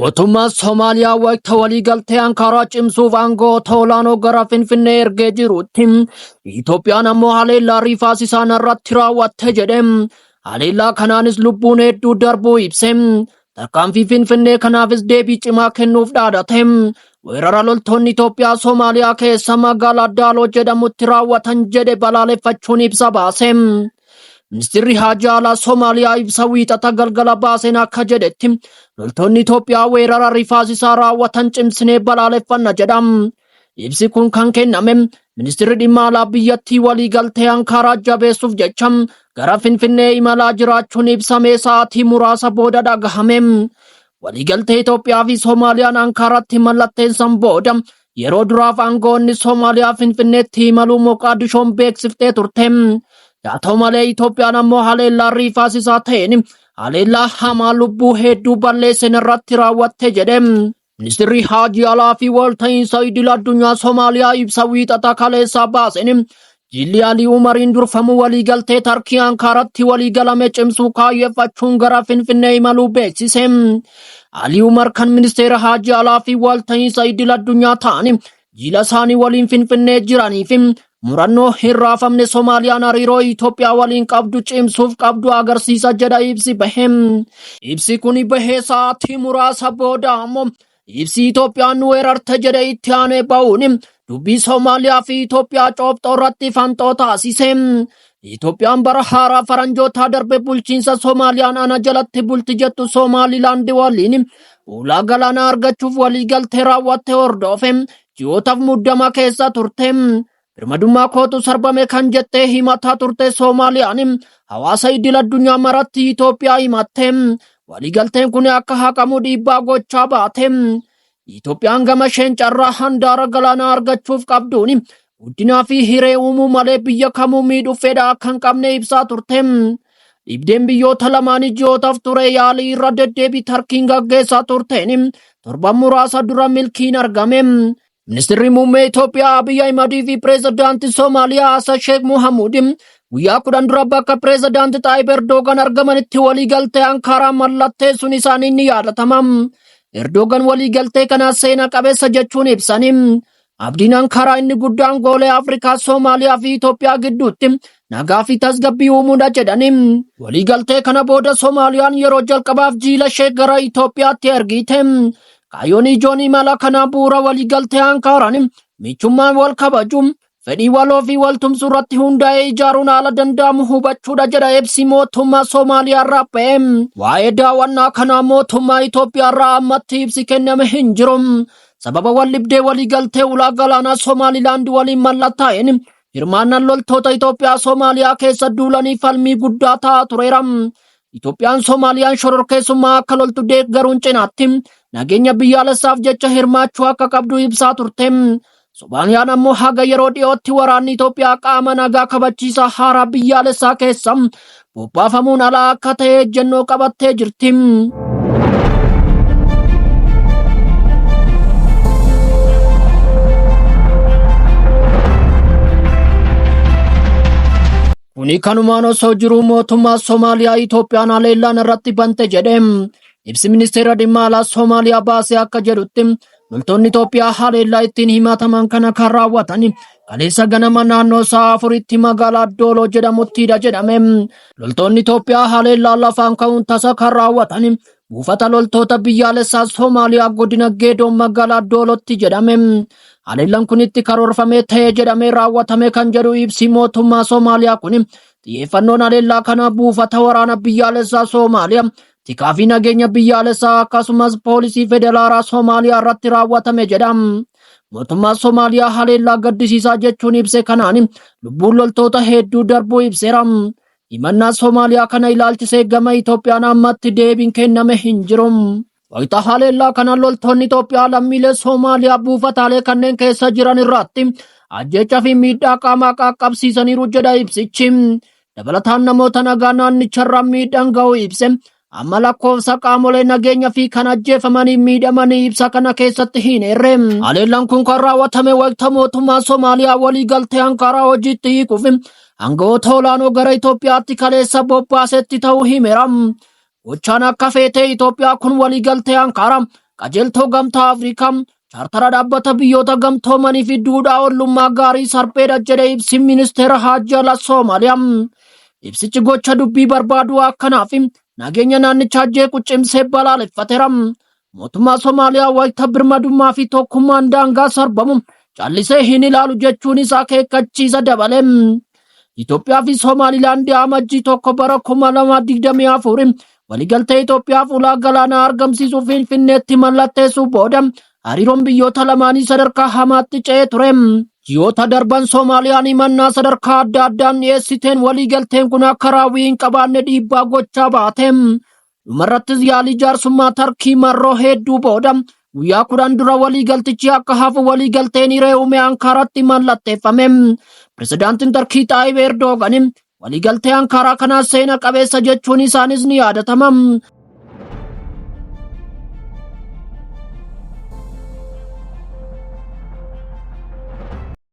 Mootummaan Somaaliyaa wayita waliigaltee Ankaaraa cimsuuf aangawoota olaanoo gara Finfinnee ergee jirutti Itoophiyaan ammoo haleellaa rifaasisaa narratti raawwatte jedhe. Haleellaa kanaanis lubbuun hedduu darbuu ibse. Tarkaanfii Finfinnee kanaafis deebii cimaa kennuuf dhaadate. Weerara loltoonni Itoophiyaa Somaaliyaa keessa magaalaa Daaloo jedhamutti raawwatan jedhe balaaleffachuun ibsa baase. Ministirri Haajaa Alaa Somaaliyaa ibsa wiixata galgala baaseen akka jedhetti loltoonni Itoophiyaa weerara rifaasisaa raawwatan cimsinee balaaleffanna jedha. Ibsi kun kan kenname ministirri dhimma alaa biyyattii waliigaltee Ankaaraa jabeessuuf jecha gara Finfinnee imalaa jiraachuun ibsamee sa'aatii muraasa booda dhagahame. Waliigaltee Itoophiyaa fi Somaaliyaan Ankaaraatti mallatteessan booda yeroo duraaf aangawoonni Somaaliyaa Finfinneetti imaluu Moqaadishoon beeksiftee turte. Haa ta'u malee Itoophiyaan ammoo haleellaa riifaasisaa ta'een haleellaa hamaa lubbuu hedduu balleessan irratti raawwatte jedhe. Ministirri Haajii Alaa fi Walta'iinsa Idil Addunyaa Somaaliyaa ibsa wiixata kaleessaa baaseen jilli Alii Umariin durfamu waliigaltee Tarkii Ankaaratti waliigalame cimsuu kaayyeffachuun gara Finfinnee imaluu beeksise. Alii Umar kan ministeera Haajii Alaa fi Walta'iinsa Idil Addunyaa ta'an jila isaanii waliin Finfinnee jiranii fi murannoo hin raafamne Somaaliyaan hariiroo Itoophiyaa waliin qabdu cimsuuf qabdu agarsiisa jedha ibsi bahe. Ibsi kun bahee sa'aatii muraasa booda ammoo ibsi Itoophiyaan nu weerarte jedhe itti aanee bahuun dubbii Somaaliyaa fi Itoophiyaa coophxoo irratti fanxoo taasise. Itoophiyaan bara haaraa faranjootaa darbe bulchiinsa Somaaliyaan ana jalatti bulti jettu Somaalilaand waliin ulaa galaanaa argachuuf waliigaltee raawwatte hordofe ji'ootaaf muddama keessa turte. Birmadummaa kootu sarbame kan jettee himataa turte Soomaaliyaan hawaasa idil addunyaa maratti Itoophiyaa himatte. Waliigalteen kun akka haqamu dhiibbaa gochaa baate. Itoophiyaan gama isheen carraa handaara galaanaa argachuuf qabduun guddinaa fi hiree uumuu malee biyya kamuu miidhuuf fedha akka hin qabne ibsaa turte. Dhibdeen biyyoota lamaanii ji'ootaaf ture yaalii irra deddeebii Tarkiin gaggeessaa turteen torban muraasa dura milkiin argame. Ministirri muummee Itoophiyaa Abiy Ahimadii fi pireezidaantii Somaaliyaa Hasan Sheekh Mohamuud guyyaa 10 dura bakka pireezidaanti Xaayib Erdogan argamanitti waliigaltee Ankaaraa mallatteessuun isaanii ni yaadatama. Erdogan waliigaltee kana seena qabeessa jechuun ibsanii. Abdiin Ankaaraa inni guddaan goolee Afrikaa, Somaaliyaa fi Itoophiyaa gidduutti nagaa fi tasgabbii uumuudha jedhanii. Waliigaltee kana booda Somaaliyaan yeroo jalqabaaf jiila ishee gara Itoophiyaatti ergite. Kaayyoon ijoon imala kanaa bu'uura waliigaltee Ankaaraan michummaan wal kabaju, fedhii waloo fi wal tumsuu irratti hundaa'ee ijaaruun haala danda'amu hubachuudha jedha ibsi mootummaa Somaaliyaa irraa ba'e. Waa'ee daawwannaa kanaa mootummaa Itoophiyaa irraa ammatti ibsi kenname hin jiru. Sababa waldhibdee waliigaltee ulaa galaanaa Somaalilaand waliin mallattaa'een hirmaannaan loltoota Itoophiyaa Somaaliyaa keessa duulanii falmii guddaa ta'aa tureera. Itoophiyaan Somaaliyaan shororkeessummaa akka loltu deeggaruun cinaatti nageenya biyyaalessaaf jecha hirmaachuu akka qabdu ibsaa turte. Somaaliyaan ammoo haga yeroo dhiyootti waraanni Itoophiyaa qaama nagaa kabachiisaa haaraa biyyaalessaa keessa bobbaafamuun alaa akka ta'e ejjennoo qabattee jirti. Kuni kanumaan osoo jiruu mootummaa Somaaliyaa Itoophiyaan haleellaan irratti bante jedhe. Ibsi ministeera dhimma alaa Somaaliyaa baasee akka jedhutti loltoonni Itoophiyaa haleellaa ittiin himataman kana kan raawwatan kaleessa ganama naannoo sa'a 4tti magaalaa Dooloo jedhamuttidha jedhame. Loltoonni Itoophiyaa haleellaa lafaan ka'uun tasa kan raawwatan buufata loltoota biyyaalessaa Somaaliyaa godina Geedoo magaalaa Doolootti jedhame. Haleellaan kun itti karoorfamee ta'ee jedhamee raawwatame kan jedhu ibsi mootummaa Somaaliyaa kun xiyyeeffannoon haleellaa kana buufata waraana biyyaalessaa Somaaliyaa tikaa fi nageenya biyyaalessaa akkasumas poolisii federaalaa Somaaliyaa irratti raawwatame jedha. Mootummaan Somaaliyaa haleellaa gaddisiisaa jechuun ibse kanaan lubbuun loltoota hedduu darbuu ibseera. Himannaa Somaaliyaa kana ilaalchisee gama Itoophiyaan ammatti deebiin kenname hin jiru. Wayita haleellaa kana loltoonni Itoophiyaa lammiilee Somaaliyaa buufataalee kanneen keessa jiran irratti ajjeechaa fi miidhaa qaamaa qaqqabsiisaniiru jedha ibsichi. Dabalataan namoota nagaa naannicharraa miidhaan ga'uu ibse. Amma lakkoofsa qaamolee nageenya fi kan ajjeefamanii miidhamanii ibsa kana keessatti hin eerre. Haleellaan kun kan raawwatame wayita mootummaa Somaaliyaa walii galtee Ankaaraa hojiitti hiikuuf aangawoota olaanoo gara Itoophiyaatti kaleessa bobbaasetti ta'uu himeera. Gochaan akka feetee Itoophiyaa kun waliigaltee Ankaaraa qajeeltoo Gamtaa Afrikaa, chaartara dhaabbata biyyoota gamtoomanii fi duudhaa ollummaa gaarii sarbeedha jedhe ibsi ministeera haajaa alaa Soomaaliyaa. Ibsichi gocha dubbii barbaaduu akkanaa fi nageenya naannichaa jeequ cimsee balaaleffateera. Mootummaa Somaaliyaa wayita birmadummaa fi tokkummaan daangaa sarbamu callisee hin ilaalu jechuunis akeekkachiisa dabale. Itoophiyaa fi Somaalilaand Amajjii 1 bara 2024 waliigaltee Itoophiyaaf ulaa galaanaa argamsiisuu Finfinneetti mallatteessuu booda hariiroon biyyoota lamaanii sadarkaa hamaatti ce'ee ture. Ji'oota darban Soomaaliyaan himannaa sadarkaa adda addaan dhiyeessiteen waliigalteen kun akka raawwii hin qabaanne dhiibbaa gochaa baate. Dhumarrattis yaalii jaarsummaa Tarkii marroo hedduu booda guyyaa 10 dura waliigaltichi akka hafu waliigalteen hiree uume Ankaaraatti mallatteeffame. Pirezidaantiin Tarkii Xaayib Erdoogan waliigaltee Ankaaraa kanaa seena qabeessa jechuun isaanis ni yaadatama.